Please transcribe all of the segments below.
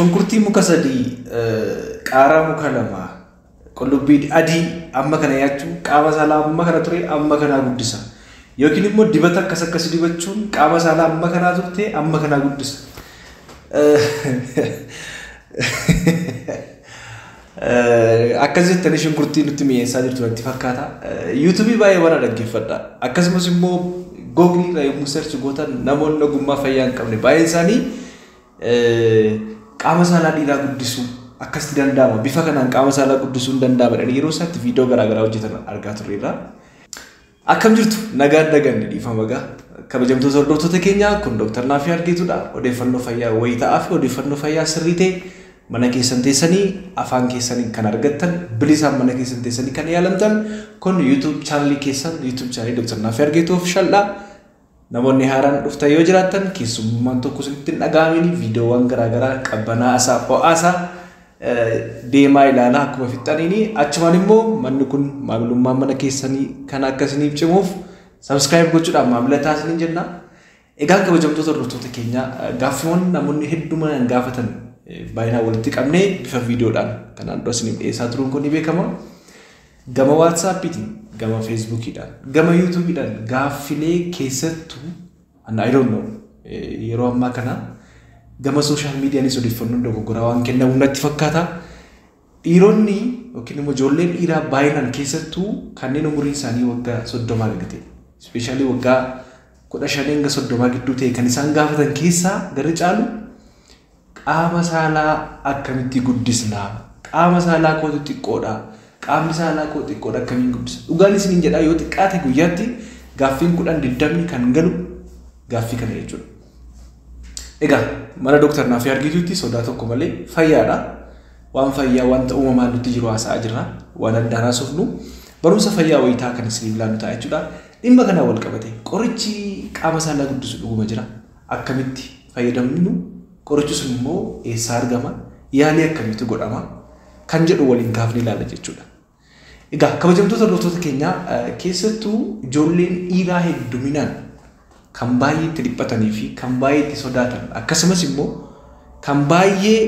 Shunkurtii muka 3, qaaraa muka 2, qullubbii adii amma kana nyaachuun qaama saalaa amma kana ture amma kanaa guddisa. Yookiin immoo dibata akkas akkasii dibachuun qaama saalaa amma kanaa turte amma kanaa guddisa. Akkas jettanii shunkurtii nutti mi'eessaa jirtu natti fakkaata. Yuutuubii baay'ee waan dhaggeeffadha. Akkasumas immoo Google irra yommuu search gootan namoonni ogummaa fayyaa hin qabne baay'een isaanii qaama saalaa dhiiraa guddisuu akkasitti danda'ama. Bifa kanaan qaama saalaa guddisuu hin danda'ama jedhanii yeroo isaatti viidiyoo garaagaraa hojjetan argaa turreerra. Akkam jirtu nagaan daganne dhiifama gaa. Kabajamtoota hordoftoota keenyaa kun Dr. Naafii Argeetudha. Odeeffannoo fayyaa wayitaa'aa fi odeeffannoo fayyaa sirrii ta'e mana keessan teessanii afaan keessaniin kan argattan bilisaan mana keessan teessanii kan yaalamtan kun YouTube chaanalii keessan YouTube chaanalii Dr. Naafii Argeetuu official-dha. Namoonni haaraan dhuftan yoo jiraattan keessummaan tokko isinitti hin dhaga'amini viidiyoowwan garaagaraa qabbanaa isaa ho'aasaa deemaa ilaalaa akkuma fixxaniini achumaan immoo manni kun maamilummaan mana keessanii kan akka isiniif cimuuf subscribe gochuudhaan maamila taasisanii jenna. Egaan kabajamtoota hordoftoota keenyaa gaaffiiwwan namoonni hedduminaan gaafatan baay'inaan walitti qabnee bifa viidiyoodhaan kanaan dura isiniif dhiyeessaa turuun kun ni beekama. Gama WhatsAppiitiin, gama Facebookiidhaan, gama YouTubeidhaan gaaffilee keessattuu I don't know yeroo ammaa kana gama social mediaanis odeeffannoon dogoggoraa waan kennamu natti fakkaata. Dhiironni yookiin immoo ijoolleen dhiiraa baay'inaan keessattuu kanneen umuriin isaanii waggaa 30 gadi ta'e, especially waggaa 15 hanga 30 gidduu ta'e kan isaan gaafatan keessaa garri caalu qaama saalaa akkamitti guddisnaa? Qaama saalaa kootu xiqqoodha. Qaamni saalaa koo xiqqoodha akkamiin guddisa? Dhugaan isiniin jedhaa yoo xiqqaate guyyaatti gaaffiin 10 20 kan galu gaaffii kana jechuudha. Egaa mana Dr. Naafii Argeetuutti sodaa tokko malee fayyaadha. Waan fayyaa wanta uumamaan nutti jiru haasa'aa jirra. Waan addaan haasofnu barumsa fayyaa wayitaa kan isiniif laannu ta'a jechuudha. Dhimma kanaan wal qabate qorichi qaama saalaa guddisu dhuguma jira. Akkamitti fayyadamnu? Qorichi sun immoo eessaa argama? Yaalii akkamiitu godhama? Kan jedhu waliin kaafnee ilaalla jechuudha. Egaa kabajamtoota hordoftoota keenyaa keessattuu ijoolleen dhiiraa hedduminaan kan baay'ee itti dhiphatanii fi kan baay'ee itti sodaatan akkasumas immoo kan baay'ee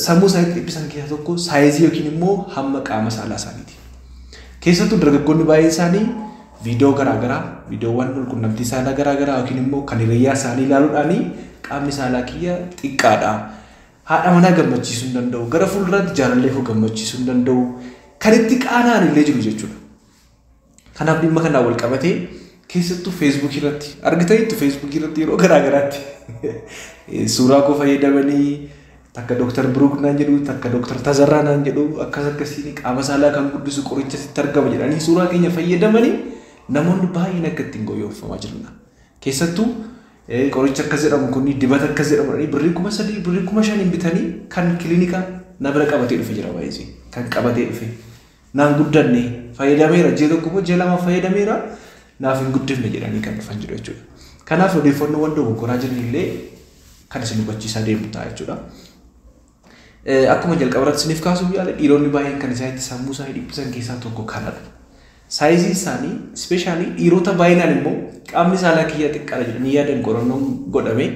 sammuu isaaniitti dhiphisan keessaa tokko saayizii yookiin immoo hamma qaama saalaa isaaniiti. Keessattuu dargaggoonni baay'een isaanii viidiyoo garaagaraa, viidiyoowwan walqunnamtii saalaa garaagaraa yookiin immoo kan hiriyyaa isaanii ilaaluudhaan qaamni saalaa kiyya xiqqaadha. Haadha manaa gammachiisuu hin danda'u, gara fuulduraatti jaalallee koo gammachiisuu hin danda'u, kan itti qaana'an illee jiru jechuudha. Kanaaf dhimma kanaan wal qabatee keessattuu Facebook irratti argitaniittu Facebook irratti yeroo garaagaraatti suuraa koo fayyadamanii takka Dr. Brook naan jedhu, takka Dr. Tazarraa naan jedhu akkas akkasiin qaama saalaa kan guddisu qoricha sitti argama jedhanii suuraa keenya fayyadamanii namoonni baay'een akka ittiin gowwoomfamaa jiranidha. Keessattuu qoricha akkas jedhamu kun dibata akkas jedhamu birrii 3,000 birrii 5,000 bitanii kan kilinika na bira qabatee dhufe jira baay'ee kan qabatee dhufe. Naan guddanne fayyadameera ji'a tokko immoo ji'a 2 fayyadameera naaf hin guddifne jedhanii kan dhufan jiru jechuudha. Kanaaf odeeffannoowwan dogoggoraa jiran illee kan isin hubachiisaa deemu ta'a jechuudha. Akkuma jalqaba irratti isiniif kaasuuf yaale dhiironni baay'een kan isaan itti sammuu isaanii dhiphisan keessaa tokko kanadha. Saayiziin isaanii ispeeshaalii dhiirota baay'inaan immoo qaamni saalaa kiyya xiqqaadha jedhanii yaadan qorannoon godhame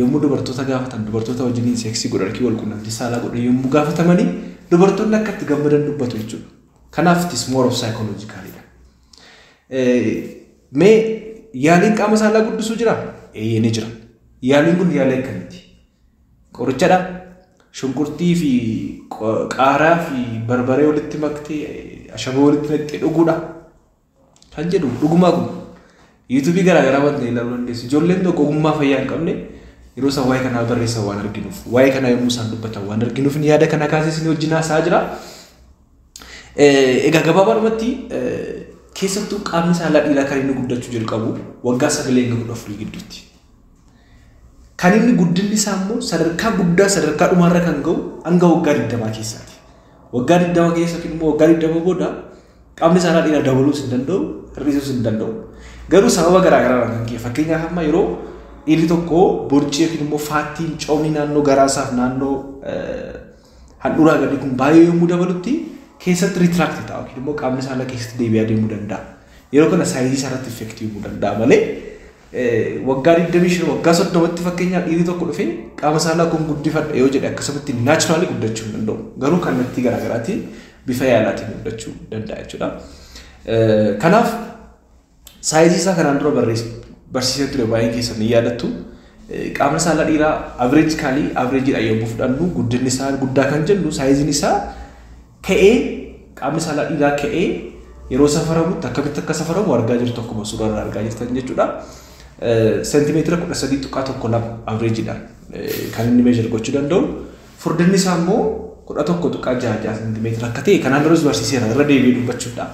yommuu dubartoota gaafatan dubartoota wajjiniin seeksii godhan yookiin walqunnamtii saalaa godhan yommuu gaafatamanii dubartoonni akka itti gammadan dubbatu jechuudha. Kanaaf it is more of psychologicalidha. Mee yaaliin qaama saalaa guddisuu jira? Eeyyee ni jira. Yaaliin kun yaalii akkamiiti? Qorichadha. Shunkurtii fi qaaraa fi barbaree walitti maktee ashaboo walitti naqxee dhuguudha. Kan jedhu dhugumaa kun yuutuubii garaagaraa wanta ilaaluu dandeessu. Ijoolleen tokko ogummaa fayyaa hin qabne yeroo isaan waa'ee kanaa barreessan waan arginuuf, waa'ee kanaa yommuu isaan dubbatan waan arginuuf yaada kana kaasee isin wajjin haasa'aa jira. Egaa gabaabaadhumatti keessattuu qaamni saalaa dhiiraa kan inni guddachuu jalqabu waggaa 9 hanga 14 gidduutti. Kan inni guddinni isaa immoo sadarkaa guddaa sadarkaa dhumaarra kan ga'u hanga waggaa 20 keessaati. Waggaa 20 keessa yookiin immoo waggaa 20 booda qaamni saalaa dhiiraa dabaluus hin danda'u, hir'isuus hin danda'u. Garuu sababa garaagaraa kan ka'e fakkeenyaaf amma yeroo dhiirri tokko borcii yookiin immoo faattiin coomni naannoo garaasaaf naannoo handhuuraa gadii kun baay'ee yommuu dabalutti keessatti retract ta'a yookiin immoo qaamni saalaa keessatti deebi'aa deemuu danda'a. Yeroo kana saayizii isaarratti effektii uumuu danda'a malee Waggaa 25, waggaa 30tti fakkeenyaaf dhiirri tokko dhufee qaama saalaa kun guddifadha yoo jedhe akkasumatti naturally guddachuu hin danda'u. Garuu kallattii garaagaraatiin bifa yaalaatiin guddachuu danda'a jechuudha. Kanaaf size isaa kanaan dura barsiisee ture, baay'een keessan ni yaadattu. Qaamni saalaa dhiiraa averagically, averageiidha yommuu fudhannu, guddinni isaa guddaa kan jennu sizeiin isaa ka'ee, qaamni saalaa dhiiraa ka'ee yeroo safaramutti akkamitti akka safaramu argaa jirtu, akkuma suuraa argaa jirtan jechuudha. Seentimeetira 13.12 averageiidhaan kan inni measure gochuu danda'u. Furdinni isaa immoo 11.66 seentimeetira akka ta'e kanaan duras barsiiseera, irra deebi'ee dubbachuudha.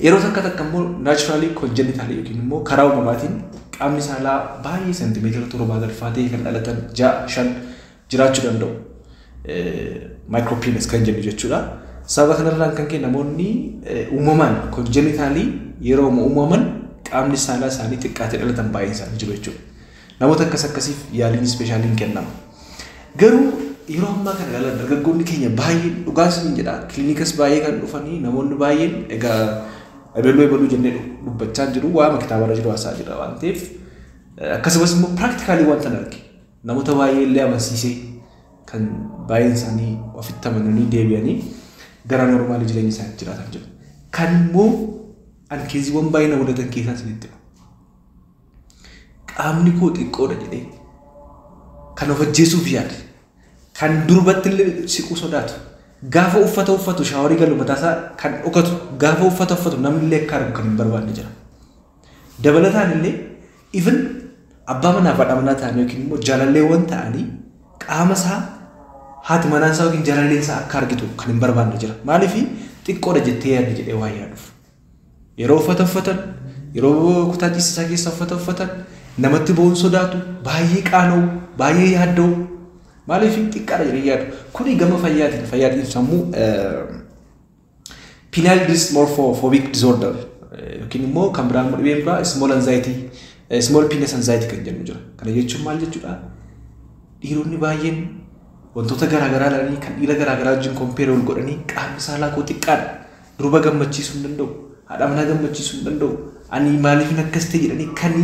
Yeroo takka takka immoo naturally, congenitally yookiin immoo karaa uumamaatiin qaamni saalaa baay'ee seentimeetira 7 galfaa ta'e kan dhalatan, 6, 5 jiraachuu danda'u. Micropenis kan jennu jechuudha. Sababa kanarraan kan ka'e namoonni uumamaan, congenitally, yeroo uumaman qaamni saalaa isaanii xiqqaatee dhalatan baay'een isaanii jiru jechuudha. Namoota akkas akkasiif yaaliin specialiin kennama. Garuu yeroo ammaa kana ilaalan dargaggoonni keenya baay'een, dhugaa isiniin jedha, kiliinikas baay'ee kan dhufanii namoonni baay'een, egaa ebeluu ebeluu jennee dubbachaa jiru, waama kitaabarra jiru haasaa jira waan ta'eef, akkasumas immoo practically wanta arge namoota baay'ee illee amansiisee kan baay'een isaanii ofitti amananii deebi'anii gara normal jireenya isaanii jiraatan jiru. Kan immoo an caseiiwwan baay'ee na mudatan keessaa isinitti hima. Qaamni koo xiqqoodha jedhee kan of ajjeesuuf yaade, kan durbatti illee siquu sodaatu, gaafa uffata uffatu shower galu mataasaa kan dhokatu, gaafa uffata uffatu namni illee akka argu kan hin barbaanne jira. Dabalataan illee even abbaa manaa fi haadha manaa ta'anii yookiin immoo jaalalleewwan ta'anii qaama isaa haati manaa isaa yookiin jaalalleen isaa akka argitu kan hin barbaanne jira. Maaliif? Xiqqoodha jettee yaaddi jedhee waan yaaduuf. Yeroo uffata uffatan, yeroo kutaa ciisisaa keessa uffata uffatan namatti bo'uun sodaatu, baay'ee qaana'u, baay'ee yaadda'u. Maaliif? Xiqqaadha jedhee yaadu. Kuni gama fayyaatiin sammuu penile dysmorphophobic disorder yookiin immoo kan biraan immoo dhibeen biraa small anxiety, small penis anxiety kan jennu jira. Kana jechuun maal jechuudha? Dhiironni baay'een wantoota garaagaraa ilaalanii, kan dhiira garaagaraa wajjin compare wal godhanii, qaamni saalaa koo xiqqaadha. Durba gammachiisuu hin danda'u. Haadha manaa gammachiisuu hin danda'u. Ani maaliifin akkas ta'e jedhanii kan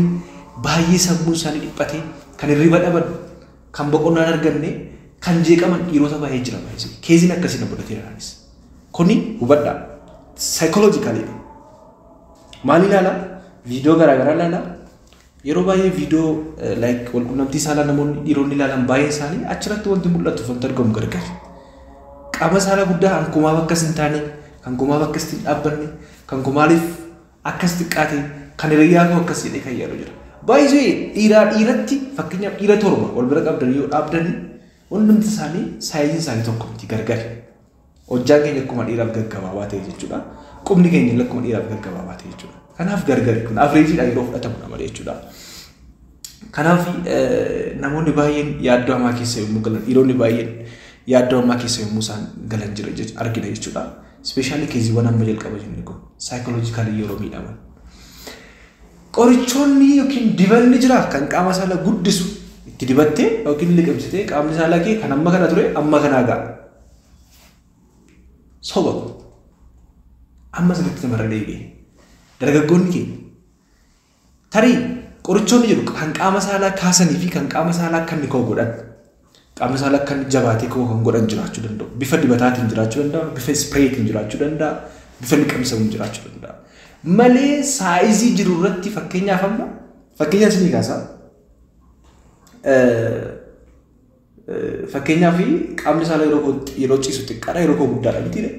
baay'ee sammuun isaanii dhiphatee, kan hirriba dhaban, kan boqonnaa hin arganne, kan jeeqaman dhiirota baay'ee jira baay'ee. Caseiin akkasii na mudateera anis. Kuni hubadhaa. Psychologically. Maal ilaala? Viidiyoo garaagaraa ilaala. Yeroo baay'ee viidiyoo like walqunnamtii saalaa namoonni dhiironni ilaalan baay'een isaanii achirratti wanti mul'atu, wanti argamu gargari. Qaama saalaa guddaa kan kumaaf akkas hin taane, kan kumaaf akkas hin dhaabbanne, kan kumaaliif akkas xiqqaate, kan hiriyyaa koo akkas jedhee kan yaadu jira. Baay'ee dhiiraa dhiiratti, fakkeenyaaf dhiira 7 wal bira qabdanii yoo dhaabdanii, hundumti isaanii sizeiin isaanii tokko miti, gargari. Hojjaan keenya akkuma dhiiraaf gaggabaabaa ta'e jechuudha. Qubni keenya illee akkuma dhiiraaf gaggabaabaa ta'e jechuudha. Kanaaf gargari, kun averageiidha yeroo fudhatamudha malee jechuudha. Kanaaf namoonni baay'een yaaddoo hamaa keessa yommuu galan, dhiironni baay'een yaaddoo hamaa keessa yommuu isaan galan jira argina jechuudha. Especially caseiiwwan amma jalqaba jennu kun psychologically yeroo miidhaman. Qorichoonni yookiin dibanni jira kan qaama saalaa guddisu, itti dibattee yookiin liqimsitee qaamni saalaa kee kan amma kana ture amma kanaa ga'a. Soba kun. Amma sirriitti namarra deebi'e. Dargaggoonni keenya tarii qorichoonni jiru kan qaama saalaa kaasanii fi kan qaama saalaa akka inni ka'u godhan. Qaama saalaa akka inni jabaatee ka'u kan godhan jiraachuu danda'u. Bifa dibataatiin jiraachuu danda'a, bifa sprayitiin jiraachuu danda'a, bifa liqimsamuun jiraachuu danda'a. Malee size jiru irratti, fakkeenyaaf amma fakkeenyaaf isinii kaasaa. Fakkeenyaaf qaamni saalaa yeroo ciisu xiqqaadha, yeroo koo guddaadha mitiidha.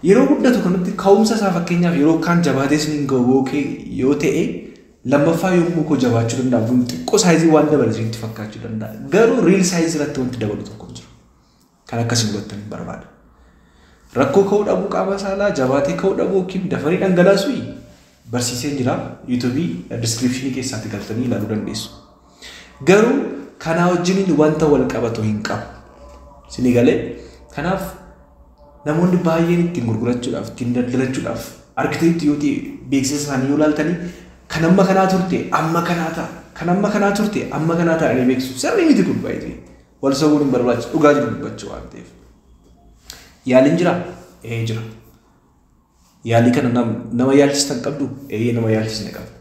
Yeroo guddatu kanatti ka'umsa isaa, fakkeenyaaf yeroo kaan jabaatee isiniin ga'u yoo ta'e, lammaffaa yommuu koo jabaachuu danda'a. Kun xiqqoo size waan dabale isinitti fakkaachuu danda'a. Garuu real size irratti wanti dabalu tokko hin jiru. Kan akkasiin hubattan hin barbaada. Rakkoo ka'uu dhabuu qaama saalaa, jabaatee ka'uu dhabuu yookiin dafanii dhangalaasuu barsiiseen jira. YouTubeii descriptionii keessaatti galtanii ilaaluu dandeessu. Garuu kanaa wajjiniin wanta wal qabatu hin qabu. Isinii galee? Kanaaf namoonni baay'een ittiin gurgurachuudhaaf, ittiin daldalachuudhaaf argitanitti yoo ta'e, beeksisa isaanii yoo ilaaltanii, kan amma kanaa turte amma kanaa ta'a, kan amma kanaa turte amma kanaa ta'a jedhanii beeksisu. Sirrii miti kun baay'ee. Wal sobuun hin barbaachisu, dhugaa jiru dubbachuu waan ta'eef. Yaaliin jira? Ee, jira. Yaalii kana nama yaalchistan qabdu? Ee, nama yaalchisne qabna.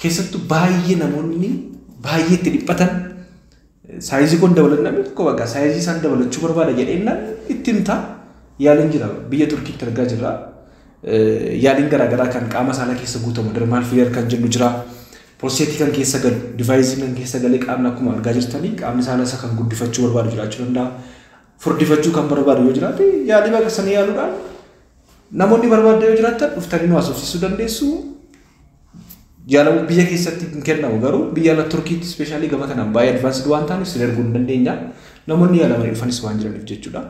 Keessattuu baay'ee namoonni baay'ee itti dhiphatan saayizii kun dabalatu namni tokko bakka saayizii isaan dabalachuu barbaada jedheenna itti himta. Yaaliin jira biyya Turkiitti argaa jirra. Yaaliin garaagaraa kan qaama saalaa keessa guutamu dermal filler kan jennu jira. Prostate kan keessa galu device kan keessa galee qaamni akkuma argaa jirtanii qaamni saalaa isa kan guddifachuu barbaadu jiraachuu danda'a. Furdifachuu kan barbaadu yoo jiraate yaalii baqaqsanii yaaluudhaan namoonni barbaadan yoo jiraatan dhuftanii nu haasofsiisuu dandeessu. Yaalamuu biyya keessatti hin kennamu garuu biyya ala Turkiitti especially gama kanaan baay'ee advanced waan ta'aniif sin erguu hin dandeenya. Namoonni yaalamanii dhufanis waan jiraniif jechuudha.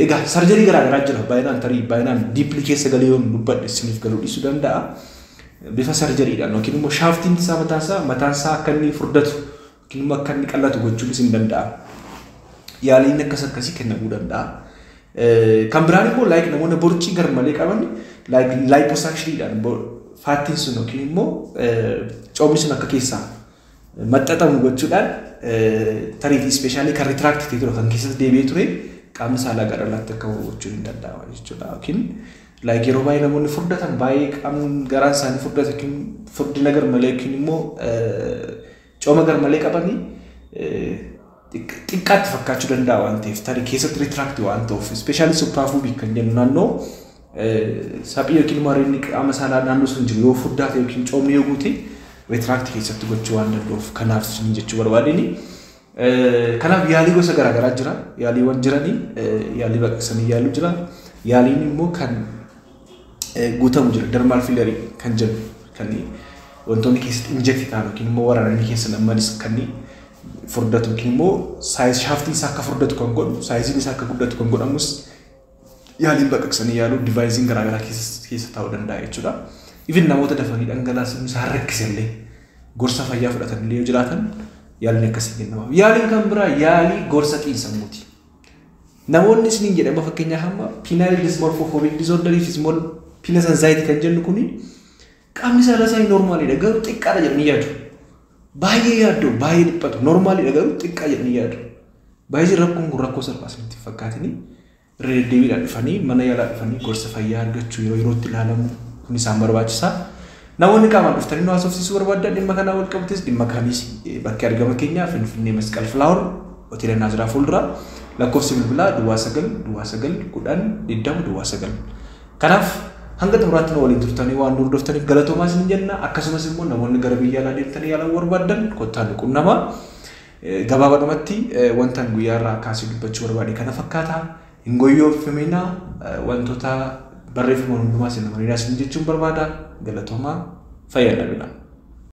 Egaa surgery garaagaraa jira baay'inaan tarii baay'inaan deeply keessa galee yoon dubbadhe isiniif galuu dhiisuu danda'a. Bifa surgerydhaan yookiin immoo shaftiin isaa mataan isaa akka inni furdatu yookiin immoo akka inni qallatu gochuunis hin danda'amu. Yaaliin akkas akkasii kennamuu danda'a. Kan biraan immoo like namoonni borcii garmalee qaban like liposuctioniidhaan fatiin sun yookiin immoo coomni sun akka keessaa maxxaxamu gochuudhaan tariitii especially kan retract ta'e ture kan keessatti deebi'ee ture qaamni saalaa gara alaatti akka gochuun hin danda'ama jechuudha. Yookiin like yeroo baay'ee namoonni furdatan baay'ee qaamni garaan isaanii furdatu yookiin furdina garmalee yookiin immoo cooma garmalee qabanii xiqqaatti fakkaachuu danda'a waan ta'eef tarii keessatti retract waan ta'uuf especially suprapubic kan jennu naannoo saphii yookiin immoo hariirri qaama saalaa naannoo sun jiru yoo furdaa ta'e yookiin coomni yoo guute retract keessatti gochuu waan danda'uuf kanaaf isin jechuu barbaadeni. Kanaaf yaalii gosa garaagaraa jira. Yaaliiwwan jiranii yaalii baqaqsanii yaaluu jira. Yaaliin immoo kan guutamu jira. Dermal filler kan jennu kan wantoonni keessatti inject ta'an yookiin immoo waraananii keessa nammanis kan furdatu yookiin immoo size shaftiin isaa akka furdatu kan godhu sizeiin isaa akka guddatu kan godhamus yaaliin baqaqsanii yaaluu deviceiin garaagaraa keessa taa'uu danda'a jechuudha. Even namoota dafanii dhangalaasuun isaan rakkise illee gorsa fayyaa fudhatan illee yoo jiraatan yaaliin akkasii kennama. Yaaliin kan biraa yaalii gorsa xiinsammuuti. Namoonni isiniin jedhama fakkeenyaaf amma penile dysmorphophobic disorder fi small penis anxiety kan jennu kuni qaamni saalaa isaanii normaliidha garuu xiqqaadha jedhanii yaadu. Baay'ee yaaddu baay'ee dhiphatu normaliidha garuu xiqqaa jedhanii yaadu. Baay'ee rakkoon kun rakkoo salphaa isinitti fakkaatini irra deddeebiidhaan dhufanii mana yaalaa dhufanii gorsa fayyaa argachuu yeroo yerootti ilaalamu kun isaan barbaachisaa. Namoonni qaamaan dhuftanii nu haasofsiisuu barbaadan dhimma kanaa wal qabates dhimma kamiis bakki argama keenyaa Finfinnee Masqal Flower hoteela Naaziraa fuuldura lakkoofsi bilbilaa 09 09 10 20 09. Kanaaf hanga xumuraatti nu waliin turtanii waan nu hordoftaniif galatoomaa isin jenna. Akkasumas immoo namoonni gara biyya alaa deemtanii yaalamuu barbaadan kottaa nu qunnamaa. Gabaabadhumatti wantan guyyaa irraa kaasee dubbachuu barbaade kana fakkaata. Hin goyyoofamina wantoota barreeffaman hundumaa isin namanii isin jechuun barbaada. Galatoomaa fayyadamina.